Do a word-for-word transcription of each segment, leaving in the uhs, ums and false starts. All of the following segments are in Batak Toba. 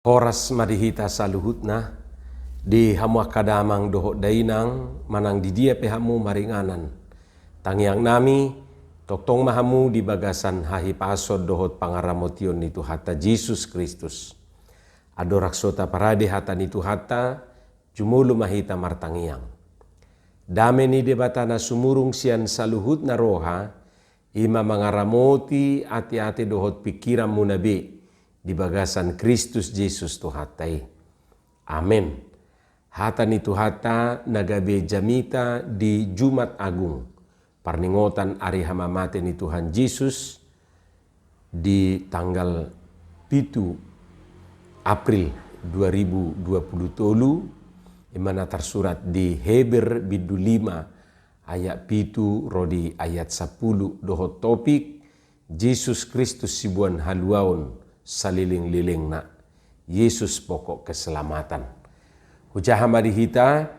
Horas ma di hita saluhutna, di hamu angka damang dohot dainang, manang di dia pe hamu maringanan. Tangiang nami, tongtong ma hamu di bagasan hahipason dohot pangaramotion ni Tuhanta Jesus Kristus. Andorang so taparade hata ni Tuhanta, jumolo ma hita martangiang. Dame ni Debata na sumurung sian saluhutna roha, i ma mangaramoti ateate dohot pingkiranmuna be di bagasan Kristus Jesus Tuhanta i. Amen. Hata ni Tuhanta na gabe jamita di Jumat Agung, parningotan ari hamamate ni Tuhan Jesus, di tanggal pitu April dua ribu dua puluh tolu, i ma na tarsurat di Heber bindu lima ayat pitu ro di ayat sampulu, dohot topik, Jesus Kristus siboan haluaon salelenglelengna, Yesus pokok keselamatan. Hujaha ma di hita,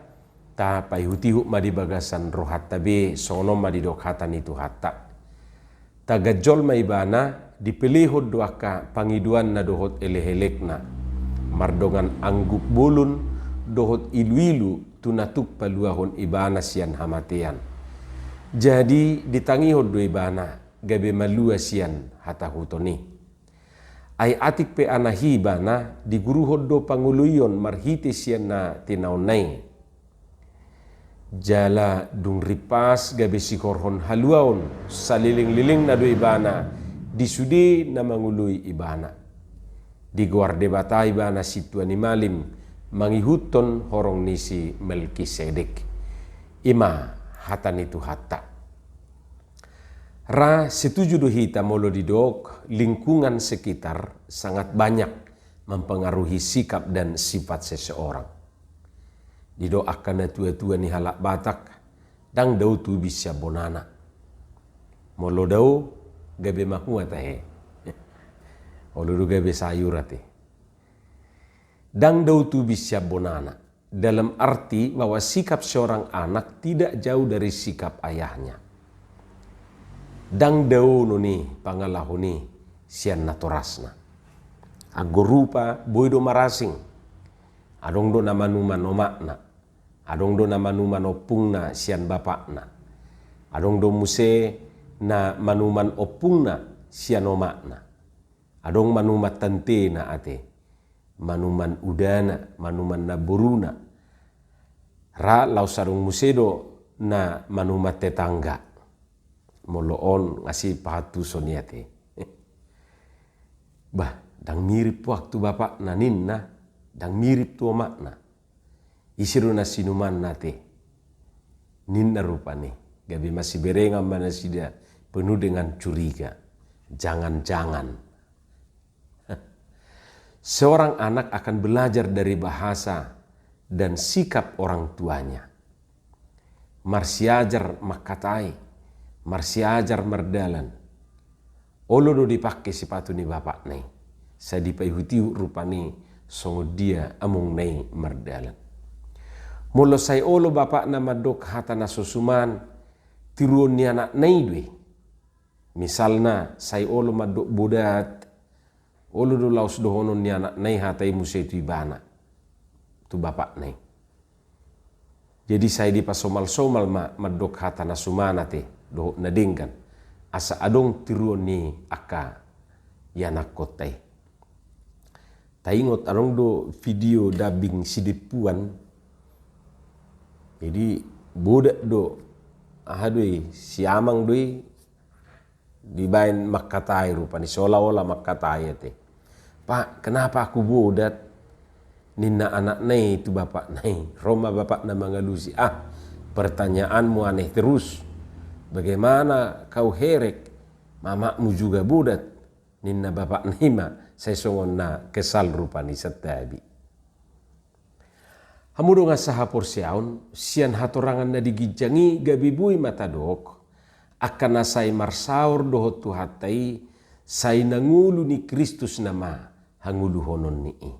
tapaihutihut ma di bagasan rohanta be, songon on ma didok hata ni Tuhanta. Taganjol ma ibana, dipelehon do angka pangidoanna dohot elekelekna, mardongan angguk bolon dohot iluilu tu na tuk paluahon ibana sian hamatean. Jadi ditangihon do ibana, gabe malua sian hatahuton i. Ai atik pe anak i ibana, diguruhon do pangoloion marhite sian na tinaonna i. Jala dung rimpas gabe sihorhon haluaon salelenglelengna do ibana di sude na mangoloi ibana. Digoar Debata ibana sintua ni malim mangihuthon horong ni si Melkisedek. I ma hata ni Tuhanta. Ra setuju do hita molo didok lingkungan sekitar sangat banyak mempengaruhi sikap dan sifat seseorang. Didok angka natuatua ni halak Batak, ndang dao tubis sian bonana. Molo dao, gabe mahua tahe. Olo do gabe sayur ate. Ndang dao tubis sian bonana. Dalam arti bahwa sikap seorang anak tidak jauh dari sikap ayahnya. Ndang daonon i pangalahon i sian natorasna. Anggo rupa boi do marasing. Adong do na manuman omakna. Adong do na manuman ompungna sian bapakna. Adong do muse na manuman ompungna sian omakna. Adong manuman tantena ate, manuman udana, manuman namboruna. Ra laos adong muse do na manuman tetangga. Molo on nga sipahantuson i ate. Bah, ndang mirip tu bapakna ninna, ndang mirip tu omakna. Ise do na sinumanna ate? Ninna rupani. Gabe masiberengan ma nasida penuh dengan curiga. Jangan-jangan. Seorang anak akan belajar dari bahasa dan sikap orang tuanya. Marsiajar mangkatai, marsiajar mardalan. Olo do dipangke sipatu ni bapakna i. Sai dipaihutihut rupani songon dia amongna i mardalan. Molo sai olo bapakna mandok hata na so suman, tiruon ni anakna i do i. Misalna sai olo mandok bodat, olo do laos dohonon ni anakna i hata i muse tu ibana, tu bapakna i. Jadi sai dipasomalsomal ma mandok hata na suman ate dohot na denggan, asa adong tiruon ni angka ianakkonta i. Taingot adong do video dubbing si Dempuan. Jadi bodat do, aha do i, si amang do i, dibaen mangkatai rupani, seolah-olah mangkatai ate. "Pak, kenapa aku bodat?" ninna anakna i tu bapakna i. Ro ma bapakna mangalusi, "Ah, pertanyaanmu aneh terus. Bagaimana kau herek, mamakmu juga bodat?" ninna bapakna i ma, sai songon na kesal rupani santabi. Hamu dongan sahaporseaon, sian hatorangan na di ginjang i gabe boi ma tadok, angka na sai marsaor dohot Tuhanta i, sai na ngolu ni Kristus nama hangoluhononni i.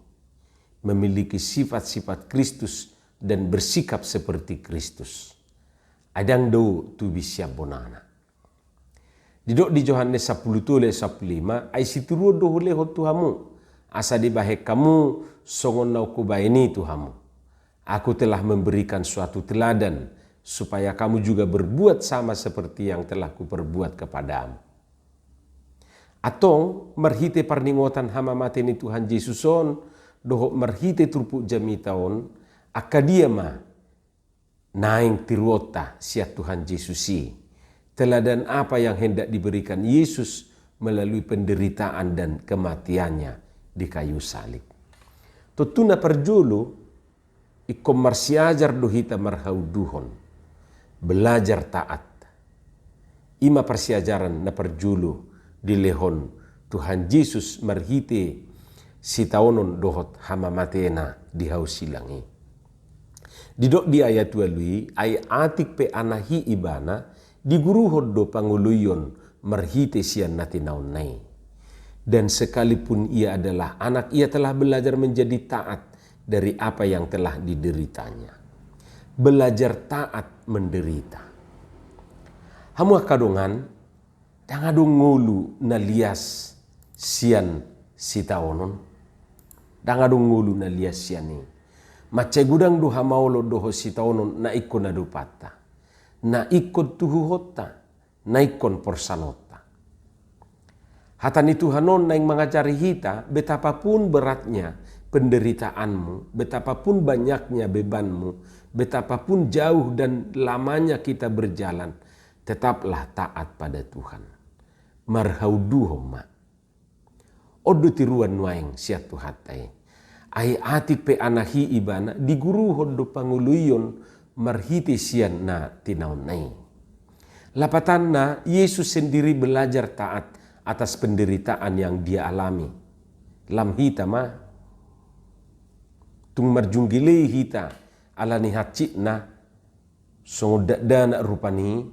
Memiliki sifat-sifat Kristus dan bersikap seperti Kristus. Ai ndang dao tubis sian bonana. Didok di Johannes sampulu tolu ayat sampulu lima, ai sitiruon do hulehon tu hamu, asa dibahen hamu songon na hubahen i tu hamu. Aku telah memberikan suatu teladan, supaya kamu juga berbuat sama seperti yang telah kuperbuat kepadamu. Antong, marhite parningotan hamamate ni Tuhan Jesus on, dohot marhite turpuk jamita on, angka dia ma naeng tiruonta sian Tuhan Jesus i? Teladan apa yang hendak diberikan Yesus melalui penderitaan dan kematiannya di kayu salib? Tontu na parjolo, ingkon marsiajar do hita marhaunduhon, belajar taat. I ma parsiajaran na parjolo dilehon Tuhan Jesus marhite sitaonon dohot hamamatena di hau silang i. Didok di ayat ualu i, ai atik pe anak i ibana, diguruhon do pangoloion marhite sian na tinaonna i. Dan sekalipun ia adalah anak, ia telah belajar menjadi taat dari apa yang telah dideritanya. Belajar taat menderita. Hamu angka dongan, ndang adong ngolu na lias sian sitaonon. Ndang adong ngolu na lias sian i. Mansai godang do hamaolon dohot sitaonon na ingkon adopanta, na ingkon tuhuhonta, na ingkon porsanonta. Hata ni Tuhan on naeng mangajari hita, betapapun beratnya penderitaanmu, betapapun banyaknya bebanmu, betapapun jauh dan lamanya kita berjalan, tetaplah taat pada Tuhan. Marhaunduhon ma. On do tiruan nuaeng sian Tuhanta i. Ai atik pe anak i ibana, diguruhon do pangoloion marhite sian na tinaonna i. Lapatanna, Yesus sendiri belajar taat atas penderitaan yang Dia alami. Lam hita ma. Tung marjunggelei hita ala ni hansitna, songon dakdanak rupani,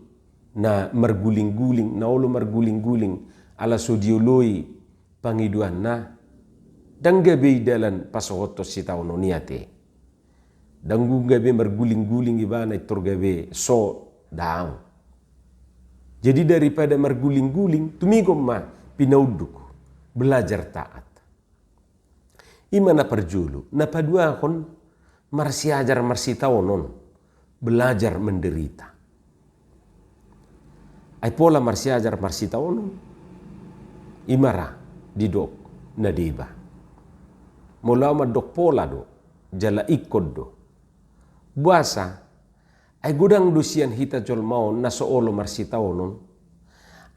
na margulingguling, na olo margulingguling ala so dioloi pangidoanna. Ndang gabe i dalan pasohothon sitaonon i ate. Ndang gabe margulingguling ibana, pintor gabe so, daong. Jadi daripada margulingguling, tumigon ma pinaunduk, belajar taat. I ma na parjolo. Na paduahon, marsiajar marsitaonon, belajar menderita. Ai pola marsiajar marsitaonon, i ma ra didok na deba. Molo au mandok pola do, jala ingkon do. Boasa? Ai godang do sian hita jolma on na so olo marsitaonon.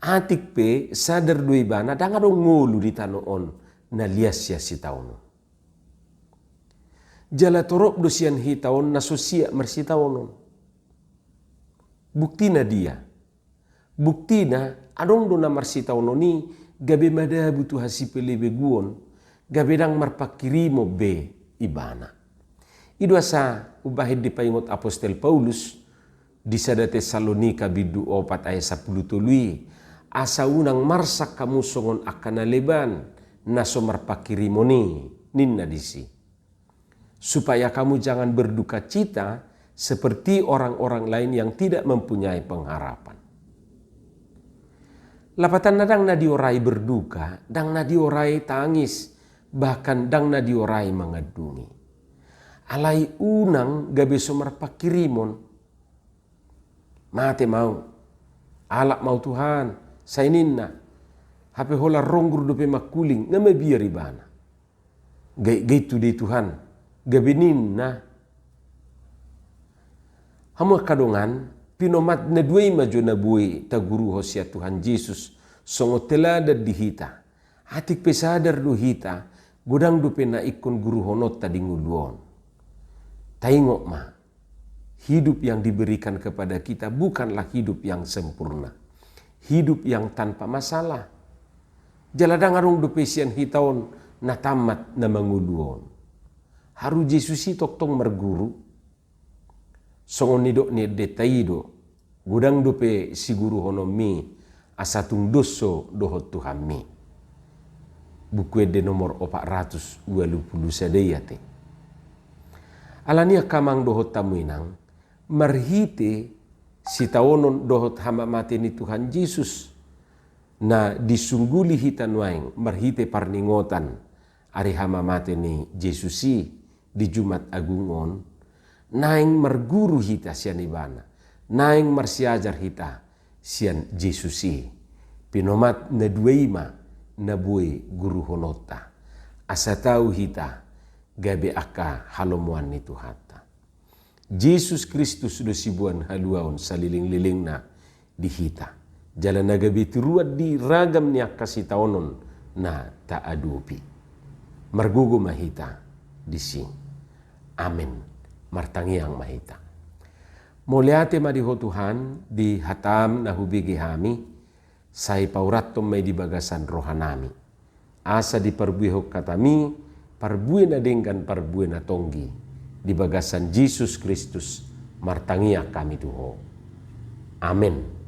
Atik pe sadar do ibana ndang adong ngolu di tano on na lias sian sitaonon. Jala torop do sian hita on na so siap marsitaonon. Buktina dia? Buktina, adong do na marsitaonon i gabe madabu tu hasipelebeguon, gabe ndang marpangkirimon be ibana. I do asa umbahen dipaingot apostel Paulus di sada Tesalonika bindu opat ayat sampulu tolu i, asa unang marsak hamu songon angka na leban, na so marpangkirimon i, ninna disi. Supaya kamu jangan berdukacita seperti orang-orang lain yang tidak mempunyai pengharapan. Lapatanna, ndang na diorai berduka, ndang na diorai tangis, bahkan ndang na diorai mangandungi. Alai unang gabe so marpangkirimon. Mate ma au. Alap ma au Tuhan, sai ninna. Hape holan ronggur dope mangkuling, nga mabiar ibana. Gait-gait tu dia Tuhan, gabe ninna. Hamu angka dongan, pinomat na dua i ma jo na boi taguruhon sian Tuhan Jesus songon teladan di hita. Atik pe sadar do hita, godang dope na ingkon guruhononta di ngolu on. Taingot ma, hidup yang diberikan kepada kita bukanlah hidup yang sempurna, hidup yang tanpa masalah. Jala ndang adong dope sian hita on na tamat na mangolu on. Haru Jesus i tongtong marguru. Songon nidok ni endenta i do, godang dope siguruhononmi asa tung dos ho dohot Tuhanmi. Buku Ende nomor opat ratus ualu pulu sada i ate. Alani i angka amang dohot hamu inang, marhite sitaonon dohot hamamate ni Tuhan Jesus, na disungguli hita nuaeng marhite parningotan ari hamamate ni Jesus i di Jumat Agung on, naeng marguru hita sian ibana, naeng marsiajar hita sian Jesus i. Pinomat na dua i ma na boi guruhononta, asa tau hita gabe angka halomoan ni Tuhanta. Jesus Kristus do siboan haluaon salelenglelengna di hita, jala na gabe tiruan di ragam ni angka sitaonon na taadopi. Margogo ma hita disi. Amen. Martangiang ma hita. Mauliate ma di Ho Tuhan, di hataM na hubege hami, sai paurathon ma i di bagasan rohanami, asa diparbuehon hataMi parbue na denggan, parbue na tonggi, di bagasan Jesus Kristus martangiang hami tu Ho. Amen.